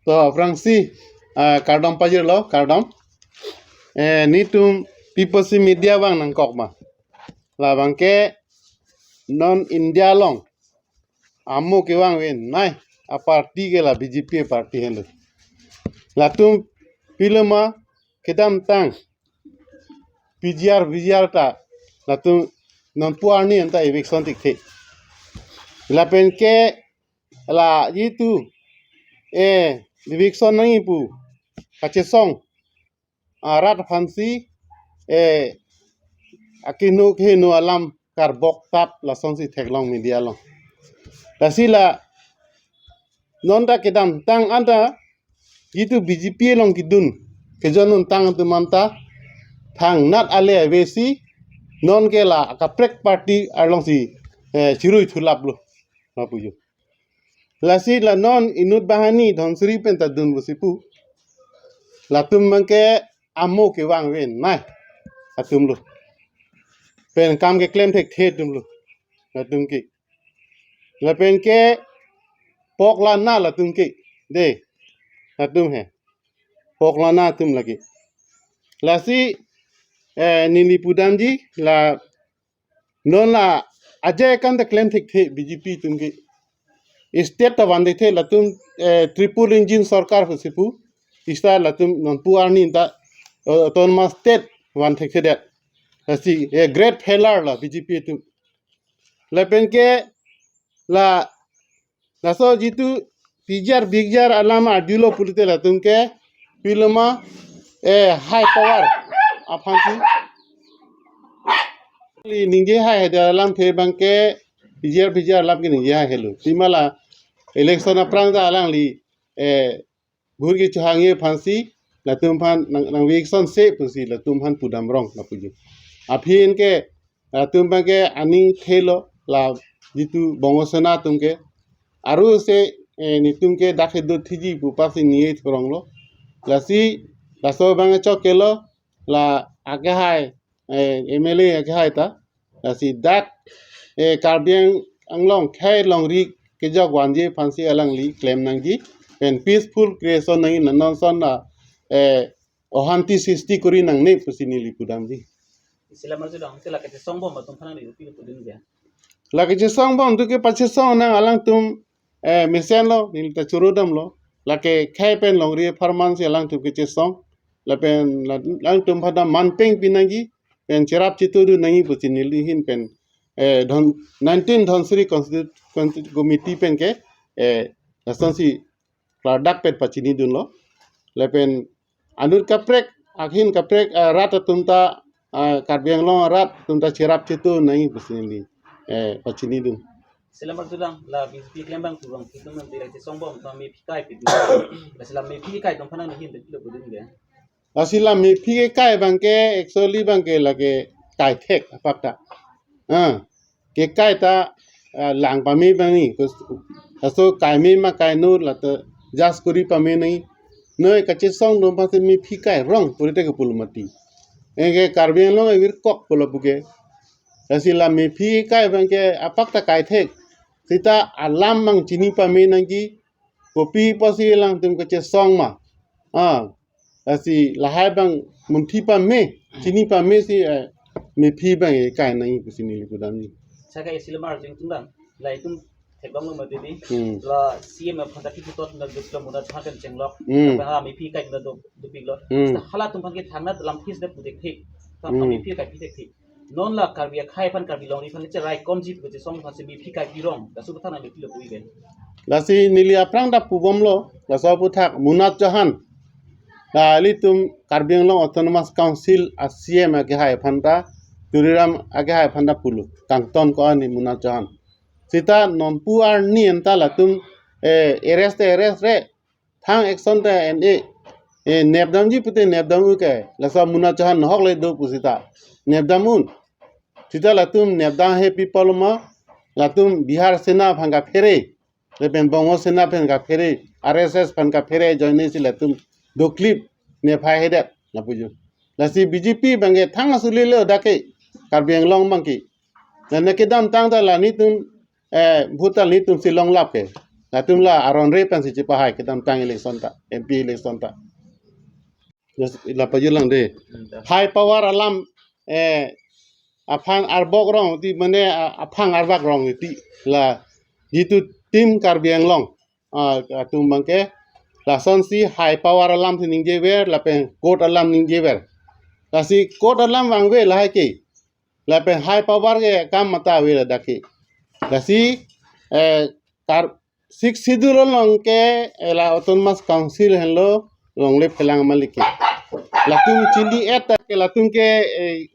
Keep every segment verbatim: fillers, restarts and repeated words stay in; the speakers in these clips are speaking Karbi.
To aphrangsi, ah, kardom pajirlo, kardom. Eh, netum People's Media vang nangkok ma. Labang ke non India along amo kevang ave nai a party ke la B J P party henlo. Latum piloma kedamtang P G R, V G R ta latum nonpu arni anta eviction thekthe. Lapen ke la jitu, eh, eviction nangji pu kachesong arat aphansi, eh, akinu kehinu alam karbok tap lasonsi theklong media along. Lasi la non ta kedamtang anta jitu B J P along kedun kejoinun tang atum anta thangnat ale avesi non ke la kaprek party alongsi, eh, chirui thulaplo, ma pujo. Lasi la non inut banghini Dhansiri pen ta dun pusi pu. Latum abang ke amo kevang ave nai atumlo. Pen kam keklem thekthe atumlo. Latum ke. Lapen ke poklana latum ke. De. Latum he. Poklana atum lake. Lasi, eh, neli pudamji la non la ajai kan ta klem thekthe B J P atum ke. State ta van thekthe latum, eh, triple engine sorkar pusi pu. State latum nonpu arni ta, eh, autonomous state van thekthedet. Lasi, eh, great failure la B J P atum. Lapen ke la laso jitu P G R, V G R alam arjulo pulote latum ke piloma, eh, high power aphansi. Neli ningje haihai alamthe abang ke P G R, V G R alam ke ningje haihai lo. Pima la election aphrang ta alangli, eh, bhur kechehangji aphansi latum aphan nang, nang eviction se pusi latum aphan pudam rong la pujo. Aphi ke latum abang ke aning thelo la jitu Bongo Sena atum ke. Aru se, eh, netum ke dak kedo thiji pu pasi neli thuronglo. Lasi laso abang chok kelo la akehai, eh, M L A akehai ta. Lasi dak, eh, Karbi Anglong khei longri kejok vanji aphansi alangli klem nangji. Pen peaceful creation nangji, non ason na, eh, ohanti srishti kori nangne pusi neli pudamji. Isi alam arjudam, isi la kachesongbom atum aphan neli pi pudun ya. La kachesongbom atum ke pachesong nang alangtum, eh, mesenlo, neli ta choro damlo. Lake khei pen longri apharman si alangtum kechesong. Lapen la, alangtum aphan ta manpeng pi nangji, pen cherap chetu dun nangji pusi neli ahin pen, eh, Dhon-, nineteen Dhansiri Constitu-, Constitu-, Committee pen ke, eh, lasonsi klardak pen pachinidunlo. Lapen anut kaprek, ahin kaprek, eh, rat atum ta, eh, Karbi Anglong arat atum ta cherap chetu nangji pusi neli, eh, pachinidun. Isi alam arjudam, la B J P klembang turong kitum nanti la kachesongbom atum mephi kai pi. Lasi la mephi kai atum aphan neli ahin pilo pudun ya. Lasi la mephi kekai abang ke actually abang ke lake kaithek apak ta. Ah, kekai ta, ah, lang pame abang ni. Kus-, aso kaime ma kainut la ta judge kori pame nangji. Noi kachesong atum aphansi mephi kai rong purite ke pulo mati. Anke Karbi Anglong avirkok pulo puke. Lasi la mephi kai abang ke apak ta kaithek. Seta alam abang chini pame nangji. Kopi pusi alangtum kachesong ma. Ah, lasi lahai abang munthi pame, chini pame si, eh, mephi abang kekai nangji pusi neli pudamji. Saka isi alam arjudam, la itum theklonglo mati di. Hmm. La C M aphan ta kipu tot na duklo, Munot Chauhan pen chenglok. Hmm. Apa ha mephi kai na do dupiklo. Hmm. Seta halatum aphan ke thangnat alam phis de pu thekthe. Ta Hmm. mephi kai pi thekthe. Non la Karbi akhei aphan, Karbi longri aphan le cherai komji pu kachesong aphansi mephi kai pi rong. Laso aphuthak neli pilo pu ke. Lasi neli aphrang ta pubomlo, laso aphuthak Munot Chauhan. La ilitum Karbi Anglong Autonomous Council a C M akehai aphan ta, Tuliram akehai aphan ta pulo. Kangton ko-an ni Munot Chauhan. Seta nonpu arni anta latum, eh, arrest arrest re, thang action ta en e, eh, nepdamji pute nepdam un ke, laso Munot Chauhan nohok le do pu seta nepdam un. Seta latum nepdam he people ma, latum Bihar Sena aphan kaphere, lapen Bongo Sena aphan kaphere, R S S aphan kaphere ajoine si latum doklip nephai hedet, la pujo. Lasi B J P abang ke thang asuli le dak ke, Karbi Anglong abang ke. La ne kedamtang ta la netum, eh, vote ta netum si longlap ke. Latum la aron re pensi chepahai kedamtang election ta, M P election ta. Just la pajirlang de. Hmm, ta. High power alam, eh, aphang arbok rong ti mane, ah, aphang arbak rong ti la jitu Team Karbi Anglong, ah, atum abangke lasonsi high power alam si ningjever lapen court alam ningjever. Lasi court alam vangve lahai ke. Lapen high power ke kam mata ave ladak ke. Lasi, eh, kar Sixth Schedule along ke, eh, la Autonomous Council henlo longle phelang malik ke. Latum chili et ke latum ke, eh,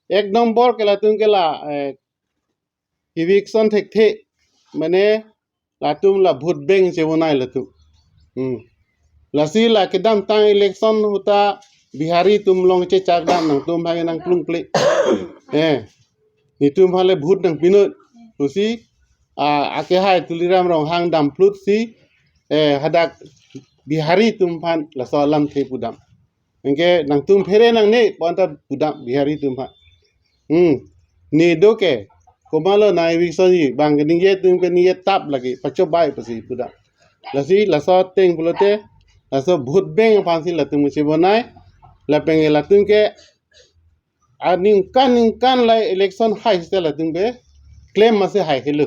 ek nombor ke latum ke la, eh, eviction thekthe, mane latum la vote bank chebonai latum. Hmm. Lasi la kedamtang election ahut ta Bihari atum along chechak dam, nangtum hai nangplung ple. Eh. Netum aphan le vote nangpinon. Pusi, ah, akehai Tuliram Ronghang damplutsi, eh, hadak Bihari atum aphan laso alamthe pudam. Anke nangtum phere nangne pu anta pudam Bihari atum aphan. Hmm. Ne do ke, komatlo nang eviction ji, bang keningje atum keningje tap lagi, pachobai pusi pudam. Lasi laso ateng pulote, laso vote bank aphansi latum chebonai, lapen latum ke aningkan ningkan la election hai sita latum ke claim masi hai helo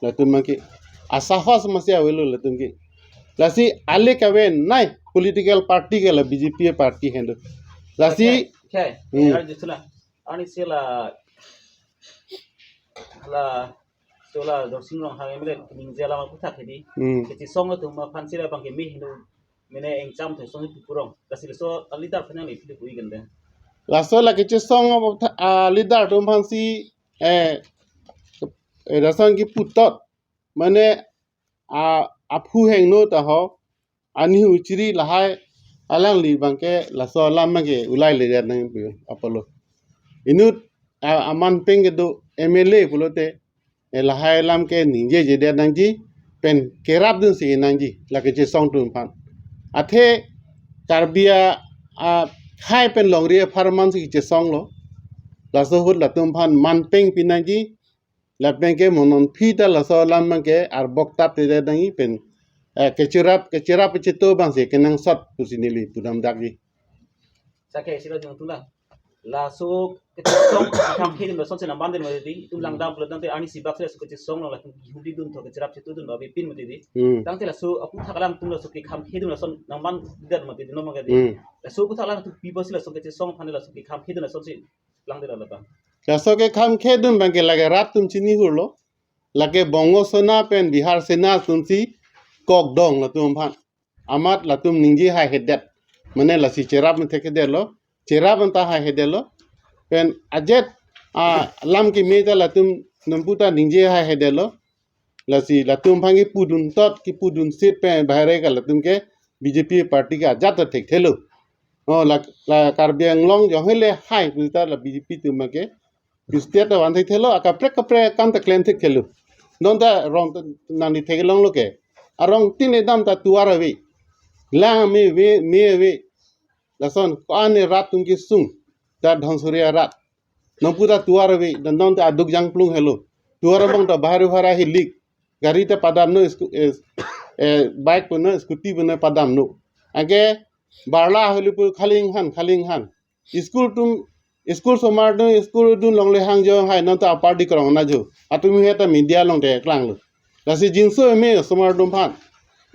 latum abangke, asahos masi avelo latum ke. Lasi ale kavenei political party ke la B J P party henlo. Lasi, okay, okay. Hmm. Arju sula. Arnisi la, la, sula Dorsing Ronghang M L A ningje alam aphuthak hedi. Hmm. Kechesong atum aphansi la abangke me helo, mane engcham thosong pu purong. Lasi laso a-leader aphan nangli phili pu-i kan de. Laso la kechesong abo tha-, a-leader atum aphansi, eh, eh, lason kipu tot. Mane, a, aphu hengno ta ho. Ani huchiri lahai alangli abangke laso alam abangke ulai le nang pu apotlo. Inut, a, aman peng kedo M L A pulote, eh, lahai alam ke ningjejedet nangji, pen kerapdunsi nangji, la kechesong atum aphan. Athe Karbi a, akhai pen longri apharman si kechesonglo. Laso ahut latum aphan man peng pi nangji, lapen ke mo non aphi ta laso alam abangke arbok tap te nangji pen, eh, kecherap, kecherap cheto abangsi kenangsot pusi neli pudam dakji. Sake sila jong tula. Laso kechesong kekhamkhe atum lasonsi nangman det mati di. Itum langdam pulo tangte arnisi bak si laso kechesong along latum kihumri dun tho kecherap chetu dun ba bipin mati di. Hmm. Tangte laso aphuthak alangtum laso kekhamkhe atum lason nangman det mati di, non mati di. Hmm. Laso aphuthak alangtum pi pusi laso kechesong aphan laso kekhamkhe atum lasonsi lang det la ta. Laso kekhamkhe atum abangke lake rat atum chini hurlo. Lake Bongo Sena pen Bihar Sena atumsi kokdong latum aphan. Amat latum ningje haihedet. Mane lasi cherap methek hedetlo. Cherap anta haihedetlo. Pen ajet, ah, lam keme ta latum nonpu ta ningje haihedetlo. Lasi latum aphan kipudun tot, kipudun sit pen bahare ke latum ke B J P party ke ajat ta thekthelo. Oh, la, la Karbi Anglong jong hele hai puta la B J P atum ke. State ta van thekthelo, akaprek kaprek akam ta klem thekthelo. Non ta rong ta nangli theklonglo ke. Arong tin edam ta tovar ave. Lang me ave, me ave. Lason ko-an ne rat atum kesung. Ta Dhansiri arat. Nonpu ta tovar ave, dan non ta aduk jangplung helo. Tovar abang ta bahari bahari hilik. Gari ta padamno, sku-, eh, eh, bike puno, scooty puno padamno. Anke barla holi pu khaling han, khaling han. School atum, school osomar atum, school dun longle hang jo hai non ta apar dik rong na jo. Atum he ta media along te klanglo. Lasi jinso me osomar atum aphan.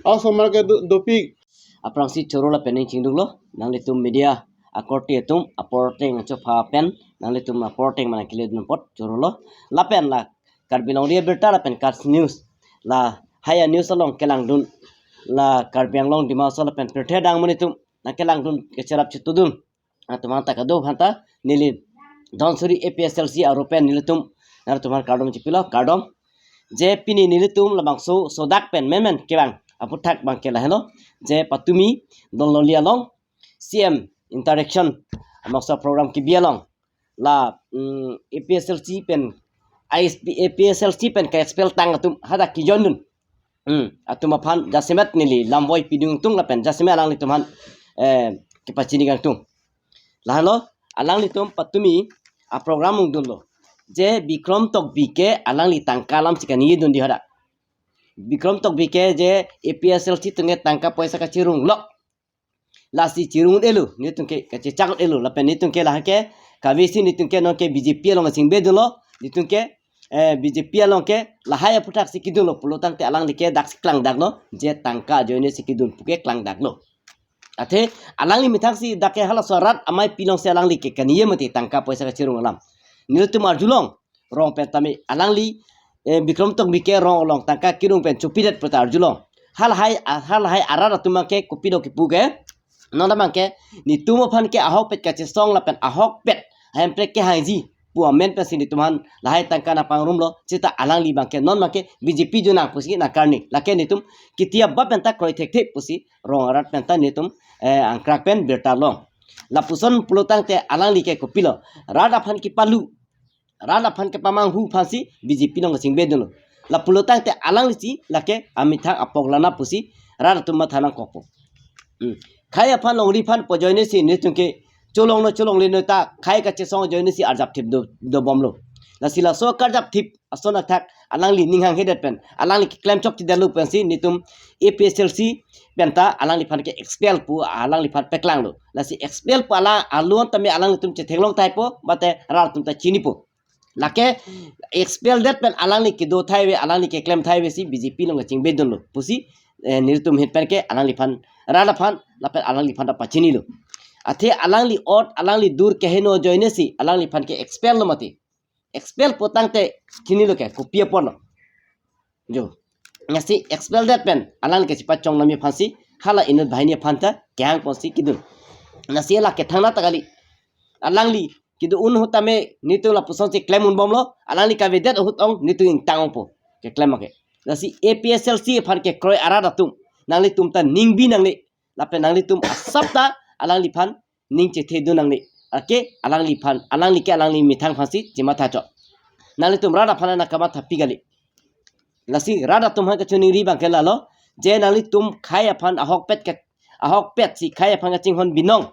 Osomar ke do-, dopik. Aphrangsi choro lapen ning chingduklo, nanglitum media akorte atum, apor ateng achopha pen, nanglitum apor ateng mana kile dun apot chorolo, lapen la Karbi Longri Abirta lapen Kutch News, lahai a-news along kelangdun, la Karbi Anglong Dima Hasao lapen pirthe adang amonit atum, nangkelangdun kecherap chetudun atum aphan ta kado aphan ta neli Dhansiri A P S L C arupen nelitum nangtum aphan kardom chipilo, kardom. Je pini nelitum labangso sodak pen memen kevang aphuthak abangke lahelo. Je patumi Donloli along C M interaction labangso program kebi along la, mm, A P S L C pen I S P, A P S L C pen ka-expel tang atum hadak kejoindun. Hmm, atum aphan jasemet neli lamvoi pidun tung lapen jasemet alanglitum aphan, eh, kepachini kangtung. Lahelo, alanglitum patumi a-program ungdunlo. Je Bikram Tokbi ke alangli tangka alam si kaningje dun di hadak. Bikram Tokbi ke je A P S L C atum ke tangka poisa kachirung lok. Lasi chirung-et-lo, netum ke kachechak-et-lo, lapen netum ke lahai ke, kavesi netum ke non ke B J P along kachingbe dunlo, netum ke, eh, B J P along ke lahai aphuthak si kedunlo, pulotangte alangli ke daksi klangdaklo, je tangka ajoine si kedun pu ke klangdaklo. Athe, alangli methang si dak ke halaso arat ameipi along si alangli ke kaniye mati tangka poisa kachirung alam. Nelitum arjulong, rong pen tame alangli, eh, Bikram Tokbi ke rong along tangka kirung pen chopidet puta arjulong. Halahai, halahai arat atum abang ke kopi do kipu ke. Non abang ke, netum aphan ke ahokpet kachesong lapen ahokpet ahemprek kehangji pu amen pensi netum aphan lahai tangka nangpangrumlo, seta alangli abang ke, non abang ke B J P jo nang pusi nangkarni. Lake netum ketiap ba penta kroi thekthe pusi rong arat penta netum, eh, angkrak pen birta long. Lapuson pulotangte alangli ke kopilo. Rat aphan kepalu, rat aphan kepamanghu aphansi B J P along kachingbe dunlo. La pulotangte alangli si lake amethang apok lana pusi rat atum matha nangkokpo. Hmm. Khei aphan longri aphan pu ajoine si netum ke cholongno cholongleno ta khei kachesong ajoine si arjap thip do, dobomlo. Lasi laso karjap thip ason athak alangli ning hanghedet pen, alangli keklem chokchedetlo pensi netum A P S L C penta alangliphan ke expel pu alangliphan peklanglo. Lasi expel pu alang alun tame alanglitum chetheklong taipo, mate rat atum ta chinipo. Lake expel det pen alangli kedo thai ave, alangli keklem thai ave si B J P along kachingbe dunlo pusi, eh, nelitum ahin pen ke alangliphan, rat aphan lapen alangliphan ta pachinilo. Athe alangli ot, alangli dur keheno ajoine si alangliphan ke expel lo mati. Expel pulotangte chinilo ke kopi aporlo. Jo. Lasi expel det pen alangli kachepachong nami aphansi hala inut banghini aphan ta kehangponsi kedun. Lasi la kethangnat ta kali. Alangli kedo-un ahut tame netum lapuson si klem-unbomlo, alangli kavedet ahut ong netum ingtang-ongpo keklem ake. Lasi A P S L C aphan kekroi arat atum, nanglitum ta ningbi nangne, lapen nanglitum asap ta alangliphan ning chethe dun nangne. Ake alangliphan, alangli ke alangli methang aphansi chematha chot. Nanglitum rat aphan nangkamathapi kali. Lasi rat atum aphan kachiningri abang ke lalo, je nanglitum khei aphan ahokpet ke, ahokpet si khei aphan kachinghon binong,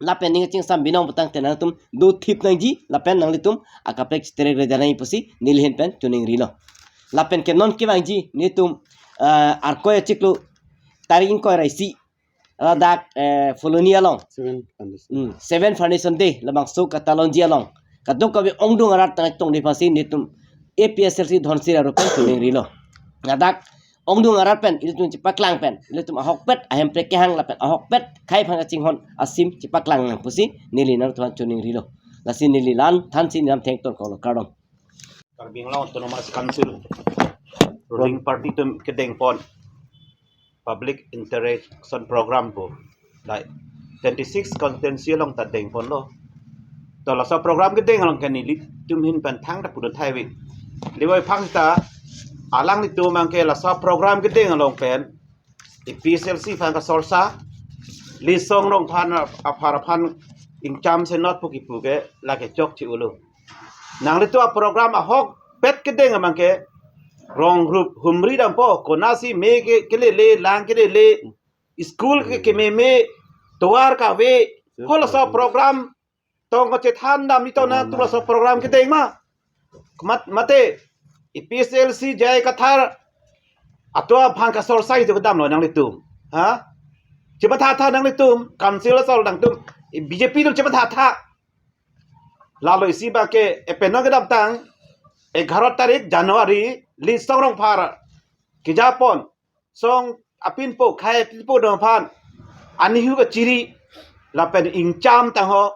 lapen ning kachingsam binong pulotangte nangtum do thip nangji, lapen nanglitum akaprek chiterek reja nangji pusi neli ahin pen chiningrilo. Lapen ke non kevangji netum, eh, Arkoi achiklo tarik ingkoi ra isi, ladak, eh, Phuloni along, Seven Foundation. Hmm, Seven Foundation Day labangso katalonji along kadokave ongdung arat tang tongde aphansi netum A P S L C Dhansiri arat pen chiningrilo. Ladak ongdung arat pen ilitum chepaklang pen ilitum ahokpet ahemprek kehang lapen ahokpet khei aphan kachinghon asim chepaklang nang pusi neli nangtum aphan chiningrilo. Lasi neli la-an thansi neli lam thengtol koklo, kardom. Karbi Anglong Autonomous Council ruling party atum kedengpon public interaction program pu, like, twenty-six constituency along ta dengponlo. To laso program kedeng along ke nelitum ahin pen thangta pudun thai ave. Liwai phang ta alanglitum abang ke laso program kedeng along pen A P S L C aphan kasorsa, Litsong Rongphar aphan, aphan ingcham senot pu kipu ke lake chokche-etlo. Nanglitum aprogram ahokpet kedeng abang ke rong rup humri dampo, konatsi me ke kelele, lang kelele, school ke kememe, tovar kave, halaso program tong kachethan dam ito nangtum laso program kedeng ma. Mat, mate, A P S L C J I Kathar atum aphan kasorsa itum kedamlo nanglitum. Ha? Chemathatha nanglitum, council asol nangtum, B J P atum chemathatha. Lalo isi abang ke, eh, penang kedamtang, egharo tarik January, Litsong Rongphar kejapon, song apinpo, khei apinpo atum aphan anihu kachiri lapen ingcham tangho.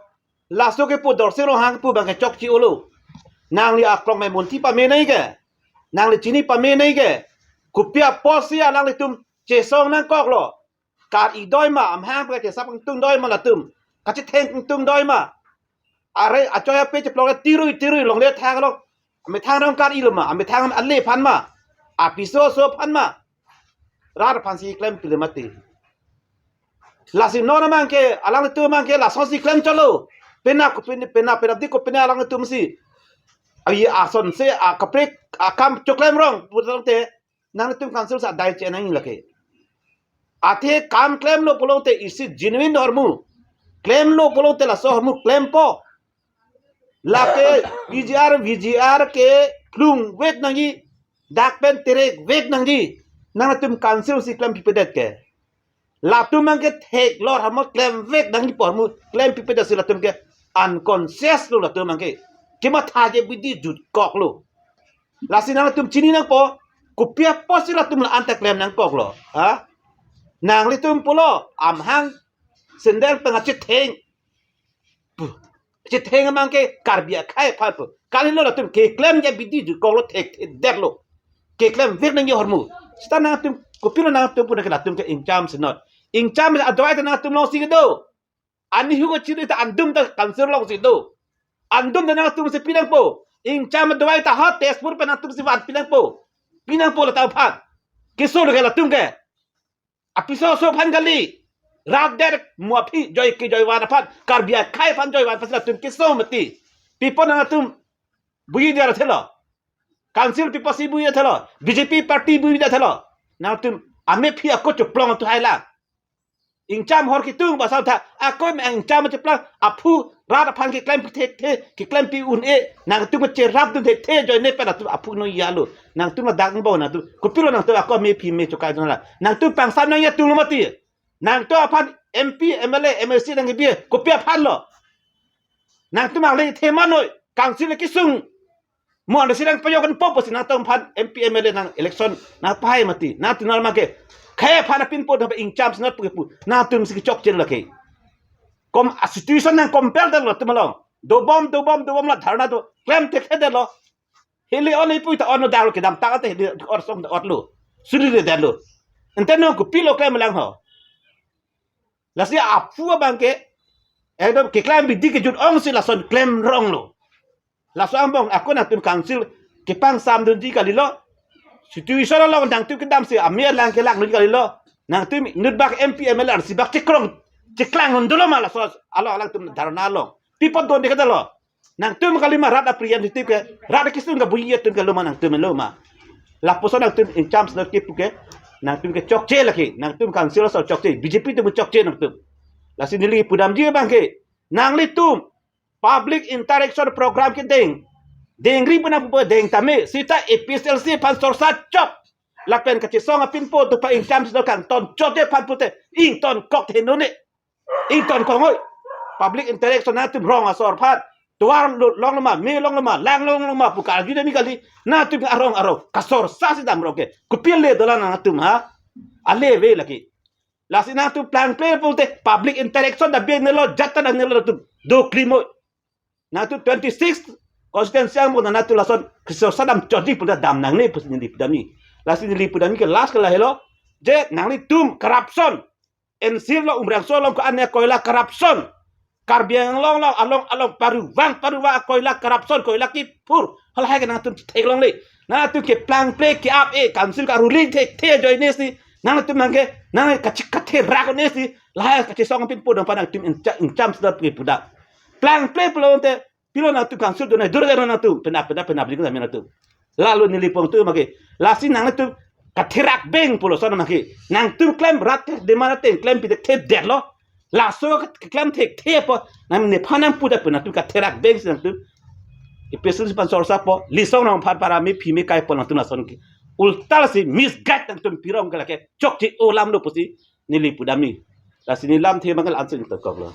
Laso kepu Dorsing Ronghang kepu abang ke chokche-etlo. Nangli aklong me munthi pame nai ke, nangli chini pame nai ke. Kopi apotsi alanglitum chesong nangkoklo? Kar-i doi ma, amahang abang ke chesap ingtung doi ma latum? Kachetheng ingtung doi ma? Are achoi ape cheplok le tirui tirui longle thang lo. Amethang ram kar-ilo ma, amethang ale aphan ma, apiso aso aphan ma. Rat aphansi klem pile mati. Lasi non abang ke, alanglitum abang ke lasonsi klem chotlo. Pena ko pena, pena, pena di ko pena alanglitum si. Ayi asonsi akaprek akam choklem rong pulotangte nanglitum council sa dai chenang lake. Athe kam klemlo pulotangte isi genuine ahormu. Klemlo pulotangte laso ahormu klempo. Lake P G R, V G R ke klung vek nangji, dak pen terek vek nangji. nangtum council si klempipedet ke. Latum abangke theklor ahormu klemvek nangji ahormu klempipedet si latum ke unconscious lo latum abangke. Kematha je abidi jutkoklo. Lasi nangtum chini nangpo, kopi apotsi latum la-an ta klem nangkoklo. Ha? Nanglitum pulo, amahang sendal tengah chetheng. Puh. Chetheng abangke Karbi akhei aphan pu. Kalilo latum keklem je abidi jutkoklo, thekthedetlo. Keklemvek nangji ahormu. Seta nangtum, kopilo nangtum pu nangke latum ke ingcham senot. Ingcham adavai ta nangtum alongsi kedo. Ani hu ko chiri ta andum ta council alongsi do. Andum ta nangtum si pi nangpo. Ingcham adavai ta ha Tezpur pen nangtum si van pi nangpo. Pi nangpo lata aphan. Keso lo ke latum ke. Apiso aso aphan kali. Rat det mo aphi joi ke joi van aphan. Karbi akhei aphan joi van aphan si latum keso mati. Pi apot nangtum buji dia thelo. Council pi apotsi buji dia thelo. B J P party buji dia thelo. Nangtum amephi ako choplong tu hai la. Ingcham hor kitung ba sa tha. Ako me ingcham cheplang aphu rat aphan keklempi thekthe, keklempi un-e. Nangtum cherapdun thekthe ajoine pen atum aphu no ya lo. Nangtum ladak bo nangtum. Kopilo nangtum ako amephi me chokai dun la. Nangtum pangsam nangji atumlo mati. Nangtum aphan M P, M L A, M A C nangkebi kopi aphan lo. Nangtum angle thema noi, council kesung. Mo anda sidang payo kan popo si nangtum aphan M P, M L A nang election nangpahai mati. Nangtum nang make. Khei aphan apinpo nang ingcham senot pu kepu. Nangtum si kechokche lake. Kom a situation nang compel dalo latum along. Dobom, dobom, dobom la dharna do. Klem thekthe detlo. Heli on ipui ta on dang lo kedamtang ate heli or song ta otlo. Suri de detlo. Ante no kopilo klem lang ho. Lasi aphu abangke ekdom keklem abidi kejut ongsi lason klem rong lo. Laso angbong ako nangtum council kepangsamdunji kalilo. Situation along nangtum kedamsi amir lang kelak nunji kalilo. Nangtum inut bak M P, M L A si bak chekrong cheklang nun dolo ma laso along alangtum dharna along. Pi apot don diketalo. Nangtum kalima rat apriyan titip ke, rat kesung ke buji atum ke loma nangtum loma. Lapuson nangtum ingcham senot kepu ke, nangtum kechokche lake, nangtum council so chokche, B J P atum chokche nangtum. Lasi neli pudamji abangke, nanglitum public interaction program kedeng. Dengri pu nangpu deng tame, seta A P H L C aphan sorsa chok. Lapen kachesong apinpo atum aphan ingcham senot kangton chot aphan pute, ingtonkok henone. Ingtonkok noi. Public interaction nangtum rong asor aphan. Tovar lo-, longloma, me longloma, lang longloma, pu karju dami kali. Nangtum arong arong. Kasorsa si damrong ke. Kopilo dolang nangtum ha. Ale ave lake. Lasi nangtum plangple pute public interaction da beng nelo jat ta nangnelo nangtum. Doklimoi. Nangtum twenty-six constituency angbong nangtum lason kesorsa dam chotji pute dam nangne pusi neli pudamji. Lasi neli pudamji ke last ke lahelo. Je nanglitum corruption. N C lo Umrangso along ko-an akoila corruption. Karbi Anglong along along along paruvang paruvang akoila corruption, koila kiphur. Halahai ke nangtum theklongle. Nangtum keplangple ke-ap-e council ka ruling thekthe ajoine si. Nangtum nangke nang kachik katherak ne si. Lahai kachesong apinpo dong aphan nangtum ingcha-, ingcham senot kepu dak. Plangple pulote pilo nangtum council dona dur dona nangtum pena pena pena beli kami nangtum. Lalu neli pong tu make. Lasi nangtum katherak beng pulo son make. Nangtum klem rat demand ateng klempi thekthe detlo. Laso klem thekthe po. Nang nephan nangpu da pena nangtum katherak beng si nangtum. Ipesul si pan sorsa po. Lisong nang phan para mephi mekai po nangtum lason ke. Ulta si misguide nangtum pirong ke lake. Chokche olam lo pusi neli pudamji. Lasi neli lamthe mangal answer to koklo.